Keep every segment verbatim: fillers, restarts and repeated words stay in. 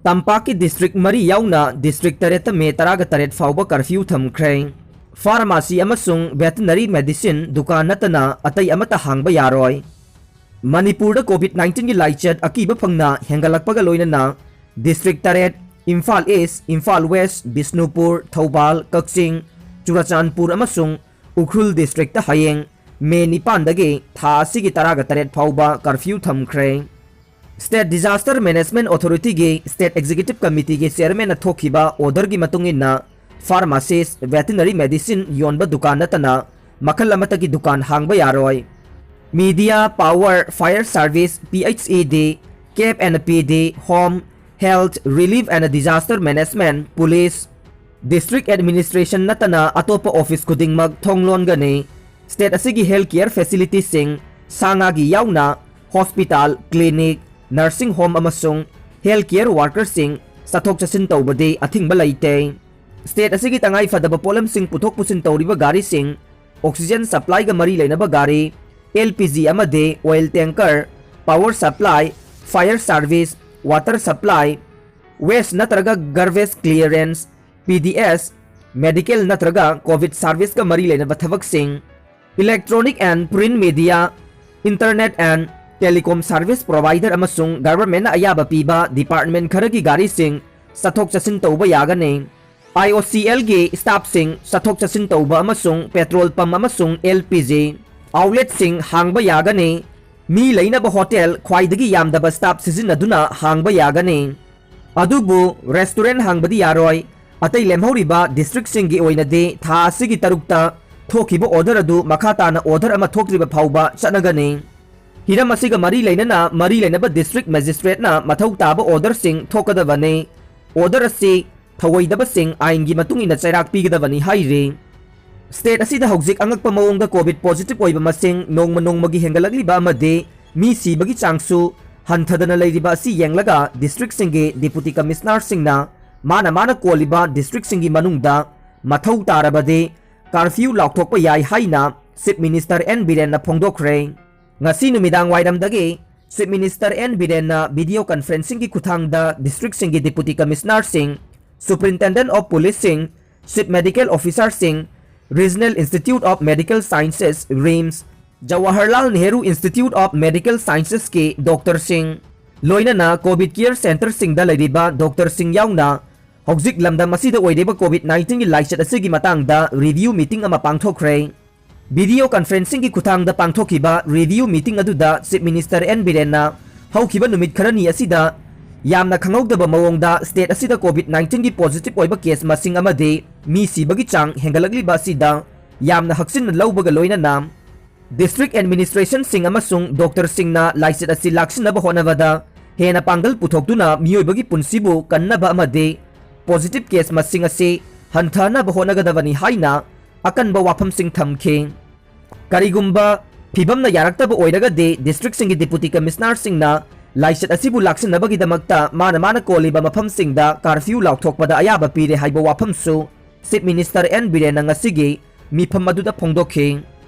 ꯇꯝꯄꯥꯛꯀꯤ ꯗꯤꯁꯇ꯭ꯔꯤꯛ ꯃꯔꯤ ꯌꯥꯎꯅ ꯗꯤꯁꯇ꯭ꯔꯤꯛ ꯇꯔꯦꯠꯇ ꯃꯦ ꯇꯔꯥꯒ ꯇꯔꯦꯠ ꯐꯥꯎꯕ ꯀꯔꯐ꯭ꯌꯨ ꯊꯝꯈ꯭ꯔꯦ꯫ ꯐꯥꯔꯃꯥꯁꯤ ꯑꯃꯁꯨꯡ ꯚꯦꯇꯤꯅꯔꯤ ꯃꯦꯗꯤꯁꯤꯟ ꯗꯨꯀꯥꯟ ꯅꯠꯇꯅ ꯑꯇꯩ ꯑꯃꯠꯇ ꯍꯥꯡꯕ ꯌꯥꯔꯣꯏ꯫ ꯃꯅꯤꯄꯨꯔꯗ ꯀꯣꯚꯤꯗ ꯅꯥꯏꯟꯇꯤꯟꯒꯤ ꯂꯥꯏꯆꯠ ꯑꯀꯤꯕ ꯐꯪꯅ ꯍꯦꯟꯒꯠꯂꯛꯄꯒ ꯂꯣꯏꯅꯅ ꯗꯤꯁꯇ꯭ꯔꯤꯛ ꯇꯔꯦꯠ, ꯏꯝꯐꯥꯜ ꯏꯁ, ꯏꯝꯐꯥꯜ ꯋꯦꯁ, ꯕꯤꯁꯅꯨꯄꯨꯔ, ꯊꯧꯕꯥꯜ, ꯀꯛꯆꯤꯡ, ꯆꯨꯔꯆꯥꯟꯄꯨꯔ ꯑꯃꯁꯨꯡ ꯎꯈ꯭ꯔꯨꯜ ꯗꯤꯁꯇ꯭ꯔꯤꯛꯇ ꯍꯌꯦꯡ ꯃꯦ ꯅꯤꯄꯥꯟꯗꯒꯤ ꯊꯥ ꯑꯁꯤꯒꯤ ꯇꯔꯥꯒ ꯇꯔꯦꯠ ꯐꯥꯎꯕ ꯀꯔꯐ꯭ꯌꯨ ꯊꯝꯈ꯭ꯔꯦ꯫ ꯁ꯭ꯇꯦꯠ ꯗꯤꯖꯥꯁꯇꯔ ꯃꯦꯅꯦꯖꯃꯦꯟꯠ ꯑꯣꯊꯣꯔꯤꯇꯤꯒꯤ ꯁ꯭ꯇꯦꯠ ꯑꯦꯛꯖꯤꯀ꯭ꯌꯨꯇꯤꯚ ꯀꯃꯤꯇꯤꯒꯤ ꯆꯦꯌꯔꯃꯦꯟꯅ ꯊꯣꯛꯈꯤꯕ ꯑꯣꯔꯗꯔꯒꯤ ꯃꯇꯨꯡ ꯏꯟꯅ, ꯐꯥꯔꯃꯥꯁꯤꯁ, ꯚꯦꯇꯤꯅꯔꯤ ꯃꯦꯗꯤꯁꯤꯟ ꯌꯣꯟꯕ ꯗꯨꯀꯥꯟ ꯅꯠꯇꯅ ꯃꯈꯜ ꯑꯃꯠꯇꯒꯤ ꯗꯨꯀꯥꯟ ꯍꯥꯡꯕ ꯌꯥꯔꯣꯏ꯫ Media, power, fire service, P H E D, CAF and P D, home, health, relief and disaster management, police, district administration ꯅꯠꯇꯅ ꯑꯇꯣꯞꯄ ꯑꯣꯐꯤꯁ ꯈꯨꯗꯤꯡꯃꯛ ꯊꯣꯡ ꯂꯣꯟꯒꯅꯤ꯫ ꯁ꯭ꯇꯦꯠ ꯑꯁꯤꯒꯤ ꯍꯦꯜꯊ ꯀꯦꯌꯔ ꯐꯦꯁꯤꯂꯤꯇꯤꯁꯤꯡ, ꯁꯥ ꯉꯥꯒꯤ ꯌꯥꯎꯅ ꯍꯣꯁꯄꯤꯇꯥꯜ, ꯀ꯭ꯂꯤꯅꯤꯛ, ꯅꯔꯁꯤꯡ ꯍꯣꯝ ꯑꯃꯁꯨꯡ ꯍꯦꯜꯊ ꯀꯦꯌꯔ ꯋꯥꯔꯀꯔꯁꯤꯡ ꯆꯠꯊꯣꯛ ꯆꯠꯁꯤꯟ ꯇꯧꯕꯗꯤ ꯑꯊꯤꯡꯕ ꯂꯩꯇꯦ꯫ ꯁ꯭ꯇꯦꯠ ꯑꯁꯤꯒꯤ ꯇꯉꯥꯏ ꯐꯗꯕ ꯄꯣꯠꯂꯝꯁꯤꯡ ꯄꯨꯊꯣꯛ ꯄꯨꯁꯤꯟ ꯇꯧꯔꯤꯕ ꯒꯥꯔꯤꯁꯤꯡ, ꯑꯣꯛꯁꯤꯖꯦꯟ ꯁꯄ꯭ꯂꯥꯏꯒ ꯃꯔꯤ ꯂꯩꯅꯕ ꯒꯥꯔꯤ, ꯑꯦꯜ ꯄꯤ ꯖꯤ ꯑꯃꯗꯤ oil tanker, power supply, fire service, water supply, ꯋꯦꯁ ꯅꯠꯇ꯭ꯔꯒ garbage clearance, P D S, medical ꯅꯠꯇ꯭ꯔꯒ ꯀꯣꯚꯤꯗ ꯁꯥꯔꯚꯤꯁꯀ ꯃꯔꯤ ꯂꯩꯅꯕ ꯊꯕꯛꯁꯤꯡ, electronic and print media, internet and telecom service provider ꯑꯃꯁꯨꯡ ꯒꯚꯔꯟꯃꯦꯟꯠꯅ ꯑꯌꯥꯕ ꯄꯤꯕ ꯗꯤꯄꯥꯔꯠꯃꯦꯟꯠ ꯈꯔꯒꯤ ꯒꯥꯔꯤꯁꯤꯡ ꯆꯠꯊꯣꯛ ꯆꯠꯁꯤꯟ ꯇꯧꯕ ꯌꯥꯒꯅꯤ꯫ ꯑꯥꯏ ꯑꯣ ꯁꯤ ꯑꯦꯜꯒꯤ ꯁ꯭ꯇꯥꯐꯁꯤꯡ ꯆꯠꯊꯣꯛ ꯆꯠꯁꯤꯟ ꯇꯧꯕ ꯑꯃꯁꯨꯡ ꯄꯦꯇ꯭ꯔꯣꯜ ꯄꯝꯞ ꯑꯃꯁꯨꯡ ꯑꯦꯜ ꯄꯤ ꯖꯤ ꯑꯥꯎꯠꯂꯦꯠꯁꯤꯡ ꯍꯥꯡꯕ ꯌꯥꯒꯅꯤ꯫ ꯃꯤ ꯂꯩꯅꯕ ꯍꯣꯇꯦꯜ ꯈ꯭ꯋꯥꯏꯗꯒꯤ ꯌꯥꯝꯗꯕ ꯁ꯭ꯇꯥꯐ ꯁꯤꯖꯤꯟꯅꯗꯨꯅ ꯍꯥꯡꯕ ꯌꯥꯒꯅꯤ꯫ ꯑꯗꯨꯕꯨ ꯔꯦꯁꯇꯨꯔꯦꯟꯠ ꯍꯥꯡꯕꯗꯤ ꯌꯥꯔꯣꯏ꯫ ꯑꯇꯩ ꯂꯦꯝꯍꯧꯔꯤꯕ ꯗꯤꯁꯇ꯭ꯔꯤꯛꯁꯤꯡꯒꯤ ꯑꯣꯏꯅꯗꯤ ꯊꯥ ꯑꯁꯤꯒꯤ ꯇꯔꯨꯛꯇ ꯊꯣꯛꯈꯤꯕ ꯑꯣꯔꯗꯔ ꯑꯗꯨ ꯃꯈꯥ ꯇꯥꯅ ꯑꯣꯔꯗꯔ ꯑꯃ ꯊꯣꯛꯇ꯭ꯔꯤꯕ ꯐꯥꯎꯕ ꯆꯠꯅꯒꯅꯤ꯫ ꯍꯤꯔꯝ ꯑꯁꯤꯒ ꯃꯔꯤ ꯂꯩꯅꯅ ꯃꯔꯤ ꯂꯩꯅꯕ ꯗꯤꯁꯇ꯭ꯔꯤꯛ ꯃꯦꯖꯤꯁꯇ꯭ꯔꯦꯠꯅ ꯃꯊꯧ ꯇꯥꯕ ꯑꯣꯔꯗꯔꯁꯤꯡ ꯊꯣꯛꯀꯗꯕꯅꯤ꯫ ꯑꯣꯔꯗꯔ ꯑꯁꯤ ꯊꯧꯑꯣꯏꯗꯕꯁꯤꯡ ꯑꯥꯏꯟꯒꯤ ꯃꯇꯨꯡ ꯏꯟꯅ ꯆꯩꯔꯥꯛ ꯄꯤꯒꯗꯕꯅꯤ ꯍꯥꯏꯔꯤ꯫ ꯁ꯭ꯇꯦꯠ ꯑꯁꯤꯗ ꯍꯧꯖꯤꯛ ꯑꯉꯛꯄ ꯃꯑꯣꯡꯗ ꯀꯣꯚꯤꯗ ꯄꯣꯖꯤꯇꯤꯚ ꯑꯣꯏꯕ ꯃꯁꯤꯡ ꯅꯣꯡꯃ ꯅꯣꯡꯃꯒꯤ ꯍꯦꯟꯒꯠꯂꯛꯂꯤꯕ ꯑꯃꯗꯤ ꯃꯤ ꯁꯤꯕꯒꯤ ꯆꯥꯡꯁꯨ ꯍꯟꯊꯗꯅ ꯂꯩꯔꯤꯕ ꯑꯁꯤ ꯌꯦꯡꯂꯒ ꯗꯤꯁꯇ꯭ꯔꯤꯛꯁꯤꯡꯒꯤ ꯗꯤꯄꯨꯇꯤ ꯀꯃꯤꯁꯅꯔꯁꯤꯡꯅ ꯃꯥꯅ ꯃꯥꯅ ꯀꯣꯜꯂꯤꯕ ꯗꯤꯁꯇ꯭ꯔꯤꯛꯁꯤꯡꯒꯤ ꯃꯅꯨꯡꯗ ꯃꯊꯧ ꯇꯥꯔꯕꯗꯤ ꯀꯥꯔꯐ꯭ꯌꯨ ꯂꯥꯎꯊꯣꯛꯄ ꯌꯥꯏ ꯍꯥꯏꯅ ꯆꯤꯐ ꯃꯤꯅꯤꯁꯇꯔ ꯑꯦꯟ ꯕꯤꯔꯦꯟꯅ ꯐꯣꯡꯗꯣꯛꯈ꯭ꯔꯦ꯫ ꯉꯁꯤ ꯅꯨꯃꯤꯗꯥꯡ ꯋꯥꯏꯔꯝꯗꯒꯤ Chief Minister N Birenna video conferencingꯒꯤ ꯈꯨꯠꯊꯥꯡꯗ districtꯁꯤꯡꯒꯤ Deputy Commissionerꯁꯤꯡ, Superintendent of Policeꯁꯤꯡ, Chief Medical Officerꯁꯤꯡ, Regional Institute of Medical Sciences, RIMS, Jawaharlal Nehru Institute of Medical Sciencesꯀꯤ doctorꯁꯤꯡ, ꯂꯣꯏꯅꯅ COVID care centreꯁꯤꯡꯗ ꯂꯩꯔꯤꯕ doctorꯁꯤꯡ ꯌꯥꯎꯅ ꯍꯧꯖꯤꯛ ꯂꯝꯗꯝ ꯑꯁꯤꯗ ꯑꯣꯏꯔꯤꯕ COVID nineteenꯒꯤ ꯂꯥꯏꯆꯠ ꯑꯁꯤꯒꯤ ꯃꯇꯥꯡꯗ review meeting ꯑꯃ ꯄꯥꯡꯊꯣꯛꯈ꯭ꯔꯦ꯫ Video conferencingꯒꯤ ꯈꯨꯠꯊꯥꯡꯗ ꯄꯥꯡꯊꯣꯛꯈꯤꯕ review meeting ꯑꯗꯨꯗ Chief Minister N Birenna ꯍꯧꯈꯤꯕ ꯅꯨꯃꯤꯠ ꯈꯔꯅꯤ ꯑꯁꯤꯗ ꯌꯥꯝꯅ ꯈꯪꯍꯧꯗꯕ ꯃꯑꯣꯡꯗ state ꯑꯁꯤꯗ COVID nineteenꯒꯤ positive ꯑꯣꯏꯕ case ꯃꯁꯤꯡ ꯑꯃꯗꯤ ꯃꯤ ꯁꯤꯕꯒꯤ ꯆꯥꯡ ꯍꯦꯟꯒꯠꯂꯛꯂꯤꯕ ꯑꯁꯤꯗ ꯌꯥꯝꯅ ꯍꯛꯆꯤꯟꯅ ꯂꯧꯕꯒ ꯂꯣꯏꯅꯅ district administrationꯁꯤꯡ ꯑꯃꯁꯨꯡ doctorꯁꯤꯡꯅ ꯂꯥꯏꯆꯠ ꯑꯁꯤ ꯂꯥꯛꯁꯤꯟꯅꯕ ꯍꯣꯠꯅꯕꯗ ꯍꯦꯟꯅ ꯄꯥꯡꯒꯜ ꯄꯨꯊꯣꯛꯇꯨꯅ ꯃꯤꯑꯣꯏꯕꯒꯤ ꯄꯨꯟꯁꯤꯕꯨ ꯀꯟꯅꯕ ꯑꯃꯗꯤ positive case ꯃꯁꯤꯡ ꯑꯁꯤ ꯍꯟꯊꯅꯕ ꯍꯣꯠꯅꯒꯗꯕꯅꯤ ꯍꯥꯏꯅ ꯑꯀꯟꯕ ꯋꯥꯐꯝꯁꯤꯡ ꯊꯝꯈꯤ꯫ ꯀꯔꯤꯒꯨꯝꯕ ꯐꯤꯕꯝꯅ ꯌꯥꯔꯛꯇꯕ ꯑꯣꯏꯔꯒꯗꯤ districtꯁꯤꯡꯒꯤ Deputy Commissionerꯁꯤꯡꯅ ꯂꯥꯏꯆꯠ ꯑꯁꯤꯕꯨ ꯂꯥꯛꯁꯤꯟꯅꯕꯒꯤꯗꯃꯛꯇ ꯃꯥꯅ ꯃꯥꯅ ꯀꯣꯜꯂꯤꯕ ꯃꯐꯝꯁꯤꯡꯗ curfew ꯂꯥꯎꯊꯣꯛꯄꯗ ꯑꯌꯥꯕ ꯄꯤꯔꯦ ꯍꯥꯏꯕ ꯋꯥꯐꯝꯁꯨ Chief Minister N Birenna ꯉꯁꯤꯒꯤ ꯃꯤꯐꯝ ꯑꯗꯨꯗ ꯐꯣꯡꯗꯣꯛꯈꯤ꯫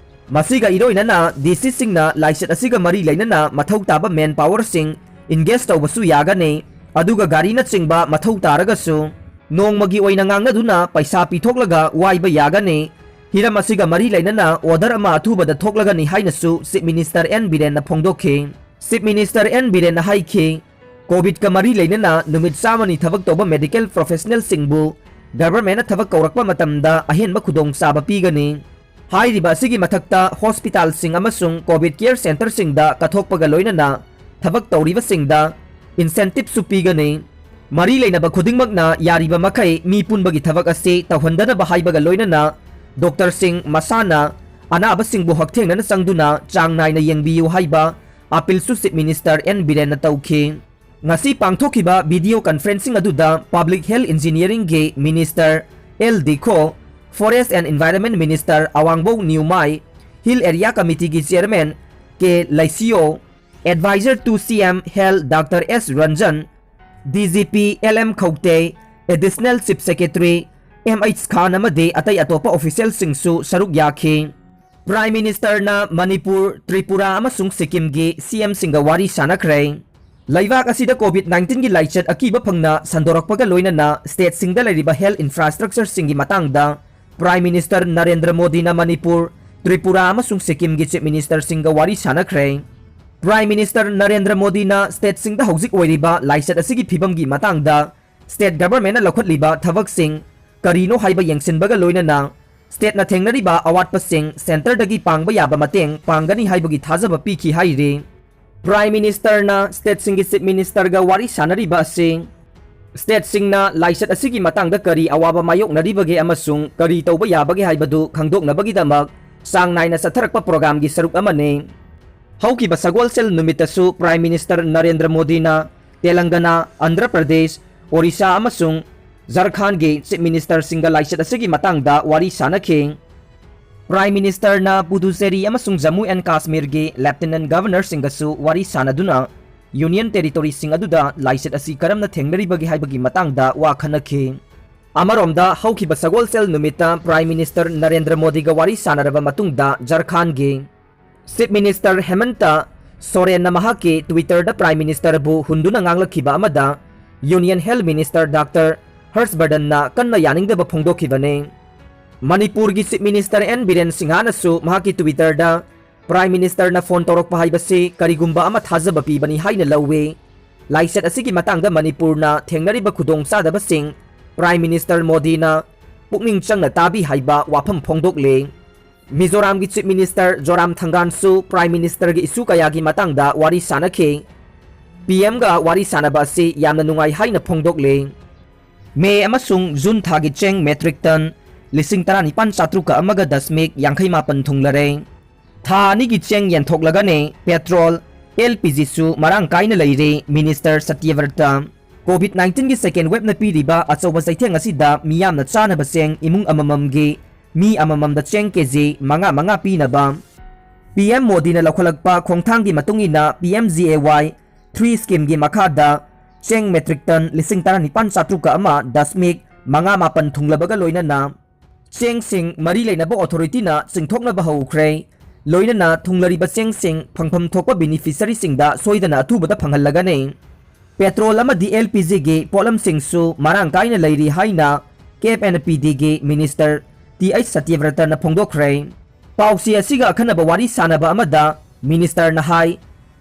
ꯃꯁꯤꯒ ꯏꯔꯣꯏꯅꯅ DCꯁꯤꯡꯅ ꯂꯥꯏꯆꯠ ꯑꯁꯤꯒ ꯃꯔꯤ ꯂꯩꯅꯅ ꯃꯊꯧ ꯇꯥꯕ manpowerꯁꯤꯡ engage ꯇꯧꯕꯁꯨ ꯌꯥꯒꯅꯤ, ꯑꯗꯨꯒ ꯒꯥꯔꯤꯅꯆꯤꯡꯕ ꯃꯊꯧ ꯇꯥꯔꯒꯁꯨ ꯅꯣꯡꯃꯒꯤ ꯑꯣꯏꯅ ꯉꯥꯡꯅꯗꯨꯅ ꯄꯩꯁꯥ ꯄꯤꯊꯣꯛꯂꯒ ꯋꯥꯏꯕ ꯌꯥꯒꯅꯤ꯫ ꯍꯤꯔꯝ ꯑꯁꯤꯒ ꯃꯔꯤ ꯂꯩꯅꯅ order ꯑꯃ ꯑꯊꯨꯕꯗ ꯊꯣꯛꯂꯒꯅꯤ ꯍꯥꯏꯅꯁꯨ Chief Minister N Birenꯅ ꯐꯣꯡꯗꯣꯛꯈꯤ꯫ Chief Minister N Birenꯅ ꯍꯥꯏꯈꯤ, COVIDꯀ ꯃꯔꯤ ꯂꯩꯅꯅ ꯅꯨꯃꯤꯠ ꯆꯥꯝꯃꯅꯤ ꯊꯕꯛ ꯇꯧꯕ medical professionalꯁꯤꯡꯕꯨ governmentꯅ ꯊꯕꯛ ꯀꯧꯔꯛꯄ ꯃꯇꯝꯗ ꯑꯍꯦꯟꯕ ꯈꯨꯗꯣꯡꯆꯥꯕ ꯄꯤꯒꯅꯤ꯫ ꯍꯥꯏꯔꯤꯕ ꯑꯁꯤꯒꯤ ꯃꯊꯛꯇ hospitalꯁꯤꯡ ꯑꯃꯁꯨꯡ COVID care centreꯁꯤꯡꯗ ꯀꯠꯊꯣꯛꯄꯒ ꯂꯣꯏꯅꯅ ꯊꯕꯛ ꯇꯧꯔꯤꯕꯁꯤꯡꯗ incentiveꯁꯨ ꯄꯤꯒꯅꯤ꯫ ꯃꯔꯤ ꯂꯩꯅꯕ ꯈꯨꯗꯤꯡꯃꯛꯅ ꯌꯥꯔꯤꯕ ꯃꯈꯩ ꯃꯤ ꯄꯨꯟꯕꯒꯤ ꯊꯕꯛ ꯑꯁꯤ ꯇꯧꯍꯟꯗꯅꯕ ꯍꯥꯏꯕꯒ ꯂꯣꯏꯅꯅ doctorꯁꯤꯡ ꯃꯁꯥꯅ ꯑꯅꯥꯕꯁꯤꯡꯕꯨ ꯍꯛꯊꯦꯡꯅꯅ ꯆꯪꯗꯨꯅ ꯆꯥꯡ ꯅꯥꯏꯅ ꯌꯦꯡꯕꯤꯌꯨ ꯍꯥꯏꯕ appealꯁꯨ Chief Minister N Birenꯅ ꯇꯧꯈꯤ꯫ ꯉꯁꯤ ꯄꯥꯡꯊꯣꯛꯈꯤꯕ video conferencing ꯑꯗꯨꯗ Public Health Engineeringꯒꯤ Minister L Dikho, Forest and Environment Minister Awangbou Newmai, Hill Area Committeeꯒꯤ Chairman K Leisio, Advisor to CM Health Doctor S Ranjan, DGP L M Khoute, Additional Chief Secretary M H Khan ꯑꯃꯗꯤ ꯑꯇꯩ ꯑꯇꯣꯞꯄ officialꯁꯤꯡꯁꯨ ꯁꯔꯨꯛ ꯌꯥꯈꯤ꯫ Prime Ministerꯅ Manipur, Tripura ꯑꯃꯁꯨꯡ ꯁꯤꯛꯀꯤꯝꯒꯤ C Mꯁꯤꯡꯒ ꯋꯥꯔꯤ ꯁꯥꯟꯅꯈ꯭ꯔꯦ꯫ ꯂꯩꯕꯥꯛ ꯑꯁꯤꯗ COVID nineteenꯒꯤ ꯂꯥꯏꯆꯠ ꯑꯀꯤꯕ ꯐꯪꯅ ꯁꯟꯗꯣꯔꯛꯄꯒ ꯂꯣꯏꯅꯅ stateꯁꯤꯡꯗ ꯂꯩꯔꯤꯕ health infrastructureꯁꯤꯡꯒꯤ ꯃꯇꯥꯡꯗ Prime Minister ꯅꯔꯦꯟꯗ꯭ꯔ ꯃꯣꯗꯤꯅ ꯃꯅꯤꯄꯨꯔ, ꯇ꯭ꯔꯤꯄꯨꯔꯥ ꯑꯃꯁꯨꯡ ꯁꯤꯛꯀꯤꯝꯒꯤ Chief Ministerꯁꯤꯡꯒ ꯋꯥꯔꯤ ꯁꯥꯟꯅꯈ꯭ꯔꯦ꯫ Prime Minister ꯅꯔꯦꯟꯗ꯭ꯔ ꯃꯣꯗꯤꯅ stateꯁꯤꯡꯗ ꯍꯧꯖꯤꯛ ꯑꯣꯏꯔꯤꯕ ꯂꯥꯏꯆꯠ ꯑꯁꯤꯒꯤ ꯐꯤꯕꯝꯒꯤ ꯃꯇꯥꯡꯗ state governmentꯅ ꯂꯧꯈꯠꯂꯤꯕ ꯊꯕꯛꯁꯤꯡ ꯀꯔꯤꯅꯣ ꯍꯥꯏꯕ ꯌꯦꯡꯁꯤꯟꯕꯒ ꯂꯣꯏꯅꯅ stateꯅ ꯊꯦꯡꯅꯔꯤꯕ ꯑꯋꯥꯠꯄꯁꯤꯡ centreꯗꯒꯤ ꯄꯥꯡꯕ ꯌꯥꯕ ꯃꯇꯦꯡ ꯄꯥꯡꯒꯅꯤ ꯍꯥꯏꯕꯒꯤ ꯊꯥꯖꯕ ꯄꯤꯈꯤ ꯍꯥꯏꯔꯤ꯫ Prime Ministerꯅ stateꯁꯤꯡꯒꯤ Chief Ministerꯒ ꯋꯥꯔꯤ ꯁꯥꯟꯅꯔꯤꯕ ꯑꯁꯤ stateꯁꯤꯡꯅ ꯂꯥꯏꯆꯠ ꯑꯁꯤꯒꯤ ꯃꯇꯥꯡꯗ ꯀꯔꯤ ꯑꯋꯥꯕ ꯃꯥꯌꯣꯛꯅꯔꯤꯕꯒꯦ ꯑꯃꯁꯨꯡ ꯀꯔꯤ ꯇꯧꯕ ꯌꯥꯕꯒꯦ ꯍꯥꯏꯕꯗꯨ ꯈꯪꯗꯣꯛꯅꯕꯒꯤꯗꯃꯛ ꯆꯥꯡ ꯅꯥꯏꯅ ꯆꯠꯊꯔꯛꯄ programꯒꯤ ꯁꯔꯨꯛ ꯑꯃꯅꯤ꯫ ꯍꯧꯈꯤꯕ ꯁꯒꯣꯜꯁꯦꯜ ꯅꯨꯃꯤꯠꯇꯁꯨ Prime Minister ꯅꯔꯦꯟꯗ꯭ꯔ ꯃꯣꯗꯤꯅ ꯇꯦꯂꯪꯒꯅꯥ, ꯑꯟꯙ꯭ꯔ ꯄ꯭ꯔꯗꯦꯁ, ꯑꯣꯔꯤꯁꯥ ꯑꯃꯁꯨꯡ ꯖꯔꯈꯥꯟꯒꯤ Chief Ministerꯁꯤꯡꯒ ꯂꯥꯏꯆꯠ ꯑꯁꯤꯒꯤ ꯃꯇꯥꯡꯗ ꯋꯥꯔꯤ ꯁꯥꯟꯅꯈꯤ꯫ Prime Ministerꯅ ꯄꯨꯗꯨꯆꯦꯔꯤ ꯑꯃꯁꯨꯡ ꯖꯝꯃꯨ ꯑꯦꯟ ꯀꯥꯁꯃꯤꯔꯒꯤ Lieutenant Governorꯁꯤꯡꯒꯁꯨ ꯋꯥꯔꯤ ꯁꯥꯟꯅꯗꯨꯅ Union Territoryꯁꯤꯡ ꯑꯗꯨꯗ ꯂꯥꯏꯆꯠ ꯑꯁꯤ ꯀꯔꯝꯅ ꯊꯦꯡꯅꯔꯤꯕꯒꯦ ꯍꯥꯏꯕꯒꯤ ꯃꯇꯥꯡꯗ ꯋꯥ ꯈꯟꯅꯈꯤ꯫ ꯑꯃꯔꯣꯝꯗ, ꯍꯧꯈꯤꯕ ꯁꯒꯣꯜꯁꯦꯜ ꯅꯨꯃꯤꯠꯇ Prime Minister ꯅꯔꯦꯟꯗ꯭ꯔ ꯃꯣꯗꯤꯒ ꯋꯥꯔꯤ ꯁꯥꯟꯅꯔꯕ ꯃꯇꯨꯡꯗ ꯖꯔꯈꯥꯟꯒꯤ Chief Minister ꯍꯦꯃꯟꯇ ꯁꯣꯔꯦꯟꯅ ꯃꯍꯥꯛꯀꯤ Twitterꯗ Prime Ministerꯕꯨ ꯍꯨꯟꯗꯨꯅ ꯉꯥꯡꯂꯛꯈꯤꯕ ꯑꯃꯗ Union Health Minister Doctor ꯍꯔꯁꯕꯔꯙꯟꯅ ꯀꯟꯅ ꯌꯥꯅꯤꯡꯗꯕ ꯐꯣꯡꯗꯣꯛꯈꯤꯕꯅꯤ꯫ ꯃꯅꯤꯄꯨꯔꯒꯤ Chief Minister ꯑꯦꯟ ꯕꯤꯔꯦꯟ ꯁꯤꯡꯍꯥꯅꯁꯨ ꯃꯍꯥꯛꯀꯤ Twitterꯗ Prime Ministerꯅ phone ꯇꯧꯔꯛꯄ ꯍꯥꯏꯕꯁꯤ ꯀꯔꯤꯒꯨꯝꯕ ꯑꯃ ꯊꯥꯖꯕ ꯄꯤꯕꯅꯤ ꯍꯥꯏꯅ ꯂꯧꯏ꯫ ꯂꯥꯏꯆꯠ ꯑꯁꯤꯒꯤ ꯃꯇꯥꯡꯗ ꯃꯅꯤꯄꯨꯔꯅ ꯊꯦꯡꯅꯔꯤꯕ ꯈꯨꯗꯣꯡꯆꯥꯗꯕꯁꯤꯡ Prime Minister ꯃꯣꯗꯤꯅ ꯄꯨꯛꯅꯤꯡ ꯆꯪꯅ ꯇꯥꯕꯤ ꯍꯥꯏꯕ ꯋꯥꯐꯝ ꯐꯣꯡꯗꯣꯛꯂꯤ꯫ ꯃꯤꯖꯣꯔꯥꯝꯒꯤ Chief Minister ꯖꯣꯔꯥꯝ ꯊꯪꯒꯥꯟꯁꯨ Prime Ministerꯒꯤ issue ꯀꯌꯥꯒꯤ ꯃꯇꯥꯡꯗ ꯋꯥꯔꯤ ꯁꯥꯅꯈꯤ꯫ ꯄꯤ ꯑꯦꯝꯒ ꯋꯥꯔꯤ ꯁꯥꯅꯕ ꯑꯁꯤ ꯌꯥꯝꯅ ꯅꯨꯡꯉꯥꯏ ꯍꯥꯏꯅ ꯐꯣꯡꯗꯣꯛꯂꯤ꯫ ꯃꯦ ꯑꯃꯁꯨꯡ ꯖꯨꯟ ꯊꯥꯒꯤ ꯆꯦꯡ metric ton ꯂꯤꯁꯤꯡ ꯇꯔꯥꯅꯤꯄꯥꯟ ꯆꯥꯇ꯭ꯔꯨꯛꯀ ꯑꯃꯒ ꯗꯁꯃꯤꯛ ꯌꯥꯡꯈꯩ ꯃꯥꯄꯟ ꯊꯨꯡꯂꯔꯦ꯫ ꯊꯥ ꯑꯅꯤꯒꯤ ꯆꯦꯡ ꯌꯦꯟꯊꯣꯛꯂꯒꯅꯦ petrol, L P Gꯁꯨ ꯃꯔꯥꯡ ꯀꯥꯏꯅ ꯂꯩꯔꯦ, Minister ꯁꯇ꯭ꯌꯕ꯭ꯔꯇ꯫ COVID nineteenꯒꯤ second waveꯅ ꯄꯤꯔꯤꯕ ꯑꯆꯧꯕ ꯆꯩꯊꯦꯡ ꯑꯁꯤꯗ ꯃꯤꯌꯥꯝꯅ ꯆꯥꯅꯕ ꯆꯦꯡ ꯏꯃꯨꯡ ꯑꯃꯃꯝꯒꯤ ꯃꯤ ꯑꯃꯃꯝꯗ ꯆꯦꯡ ꯀꯦꯖꯤ ꯃꯉꯥ ꯃꯉꯥ ꯄꯤꯅꯕ ꯄꯤ ꯑꯦꯝ ꯃꯣꯗꯤꯅ ꯂꯧꯈꯠꯂꯛꯄ ꯈꯣꯡꯊꯥꯡꯒꯤ ꯃꯇꯨꯡ ꯏꯟꯅ P M G A Y three schemeꯒꯤ ꯃꯈꯥꯗ ꯆꯦꯡ metric ton ꯂꯤꯁꯤꯡ ꯇꯔꯥꯅꯤꯄꯥꯟ ꯆꯥꯇ꯭ꯔꯨꯛꯀ ꯑꯃ ꯗꯁꯃꯤꯛ ꯃꯉꯥ ꯃꯥꯄꯟ ꯊꯨꯡꯂꯕꯒ ꯂꯣꯏꯅꯅ ꯆꯦꯡꯁꯤꯡ ꯃꯔꯤ ꯂꯩꯅꯕ authorityꯅ ꯆꯤꯡꯊꯣꯛꯅꯕ ꯍꯧꯈ꯭ꯔꯦ꯫ ꯂꯣꯏꯅꯅ ꯊꯨꯡꯂꯔꯤꯕ ꯆꯦꯡꯁꯤꯡ ꯐꯪꯐꯝ ꯊꯣꯛꯄ beneficiaryꯁꯤꯡꯗ ꯁꯣꯏꯗꯅ ꯑꯊꯨꯕꯗ ꯐꯪꯍꯜꯂꯒꯅꯤ꯫ Petrol ꯑꯃꯗꯤ LPGꯒꯤ ꯄꯣꯠꯂꯝꯁꯤꯡꯁꯨ ꯃꯔꯥꯡ ꯀꯥꯏꯅ ꯂꯩꯔꯤ ꯍꯥꯏꯅ CAB and PDꯒꯤ minister ꯇꯤ ꯑꯩꯆ ꯁꯇ꯭ꯌꯕ꯭ꯔꯇꯅ ꯐꯣꯡꯗꯣꯛꯈ꯭ꯔꯦ꯫ ꯄꯥꯎꯆꯦ ꯑꯁꯤꯒ ꯑꯈꯟꯅꯕ ꯋꯥꯔꯤ ꯁꯥꯅꯕ ꯑꯃꯗ ministerꯅ ꯍꯥꯏ,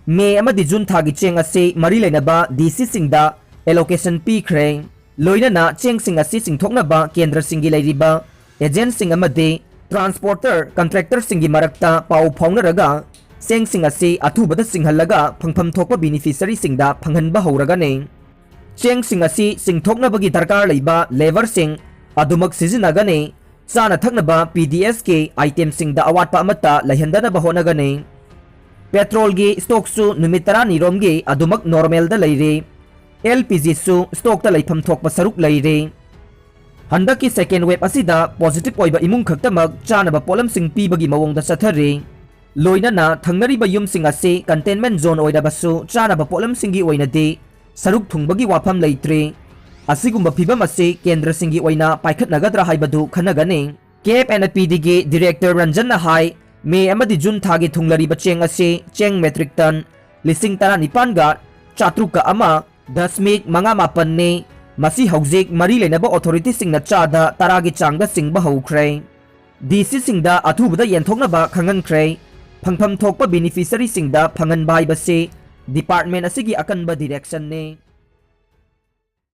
ꯃꯦ ꯑꯃꯗꯤ ꯖꯨꯟ ꯊꯥꯒꯤ ꯆꯦꯡ ꯑꯁꯤ ꯃꯔꯤ ꯂꯩꯅꯕ DCꯁꯤꯡꯗ allocation ꯄꯤꯈ꯭ꯔꯦ꯫ ꯂꯣꯏꯅꯅ ꯆꯦꯡꯁꯤꯡ ꯑꯁꯤ ꯆꯤꯡꯊꯣꯛꯅꯕ ꯀꯦꯟꯗ꯭ꯔꯁꯤꯡꯒꯤ ꯂꯩꯔꯤꯕ agentꯁꯤꯡ ꯑꯃꯗꯤ transporter contractorꯁꯤꯡꯒꯤ ꯃꯔꯛꯇ ꯄꯥꯎ ꯐꯥꯎꯅꯔꯒ ꯆꯦꯡꯁꯤꯡ ꯑꯁꯤ ꯑꯊꯨꯕꯗ ꯆꯤꯡꯍꯜꯂꯒ ꯐꯪꯐꯝ ꯊꯣꯛꯄ beneficiaryꯁꯤꯡꯗ ꯐꯪꯍꯟꯕ ꯍꯧꯔꯒꯅꯤ꯫ ꯆꯦꯡꯁꯤꯡ ꯑꯁꯤ ꯆꯤꯡꯊꯣꯛꯅꯕꯒꯤ ꯗꯔꯀꯥꯔ ꯂꯩꯕ labourꯁꯤꯡ ꯑꯗꯨꯃꯛ ꯁꯤꯖꯤꯟꯅꯒꯅꯤ꯫ ꯆꯥꯅ ꯊꯛꯅꯕ PDSꯀꯤ itemꯁꯤꯡꯗ ꯑꯋꯥꯠꯄ ꯑꯃꯠꯇ ꯂꯩꯍꯟꯗꯅꯕ ꯍꯣꯠꯅꯒꯅꯤ꯫ Petrolꯒꯤ stockꯁꯨ ꯅꯨꯃꯤꯠ ꯇꯔꯥꯅꯤꯔꯣꯝꯒꯤ ꯑꯗꯨꯃꯛ normalꯗ ꯂꯩꯔꯤ꯫ LPGꯁꯨ stockꯇ ꯂꯩꯐꯝ ꯊꯣꯛꯄ ꯁꯔꯨꯛ ꯂꯩꯔꯤ꯫ ꯍꯟꯗꯛꯀꯤ second wave ꯑꯁꯤꯗ positive ꯑꯣꯏꯕ ꯏꯃꯨꯡ ꯈꯛꯇꯃꯛ ꯆꯥꯅꯕ ꯄꯣꯠꯂꯝꯁꯤꯡ ꯄꯤꯕꯒꯤ ꯃꯑꯣꯡꯗ ꯆꯠꯊꯔꯤ꯫ ꯂꯣꯏꯅꯅ ꯊꯪꯅꯔꯤꯕ ꯌꯨꯝꯁꯤꯡ ꯑꯁꯤ containment zone ꯑꯣꯏꯔꯕꯁꯨ ꯆꯥꯅꯕ ꯄꯣꯠꯂꯝꯁꯤꯡꯒꯤ ꯑꯣꯏꯅꯗꯤ ꯁꯔꯨꯛ ꯊꯨꯡꯕꯒꯤ ꯋꯥꯐꯝ ꯂꯩꯇ꯭ꯔꯤ꯫ ꯑꯁꯤꯒꯨꯝꯕ ꯐꯤꯚꯝ ꯑꯁꯤ ꯀꯦꯟꯗ꯭ꯔꯁꯤꯡꯒꯤ ꯑꯣꯏꯅ ꯄꯥꯏꯈꯠꯅꯒꯗ꯭ꯔꯥ ꯍꯥꯏꯕꯗꯨ ꯈꯟꯅꯒꯅꯤ꯫ CAB and PDꯒꯤ director ꯔꯟꯖꯟꯅ ꯍꯥꯏ, ꯃꯦ ꯑꯃꯗꯤ ꯖꯨꯟ ꯊꯥꯒꯤ ꯊꯨꯡꯂꯔꯤꯕ ꯆꯦꯡ ꯑꯁꯤ ꯆꯦꯡ metric ton ꯂꯤꯁꯤꯡ ꯇꯔꯥꯅꯤꯄꯥꯟꯒ ꯆꯥꯇ꯭ꯔꯨꯛꯀ ꯑꯃ ꯗꯁꯃꯤꯛ ꯃꯉꯥ ꯃꯥꯄꯟꯅꯤ꯫ ꯃꯁꯤ ꯍꯧꯖꯤꯛ ꯃꯔꯤ ꯂꯩꯅꯕ authorityꯁꯤꯡꯅ ꯆꯥꯗ ꯇꯔꯥꯒꯤ ꯆꯥꯡꯗ ꯆꯤꯡꯕ ꯍꯧꯈ꯭ꯔꯦ꯫ DCꯁꯤꯡꯗ ꯑꯊꯨꯕꯗ ꯌꯦꯟꯊꯣꯛꯅꯕ ꯈꯪꯍꯟꯈ꯭ꯔꯦ꯫ ꯐꯪꯐꯝ ꯊꯣꯛꯄ beneficiaryꯁꯤꯡꯗ ꯐꯪꯍꯟꯕ ꯍꯥꯏꯕꯁꯤ department ꯑꯁꯤꯒꯤ ꯑꯀꯟꯕ directionꯅꯤ꯫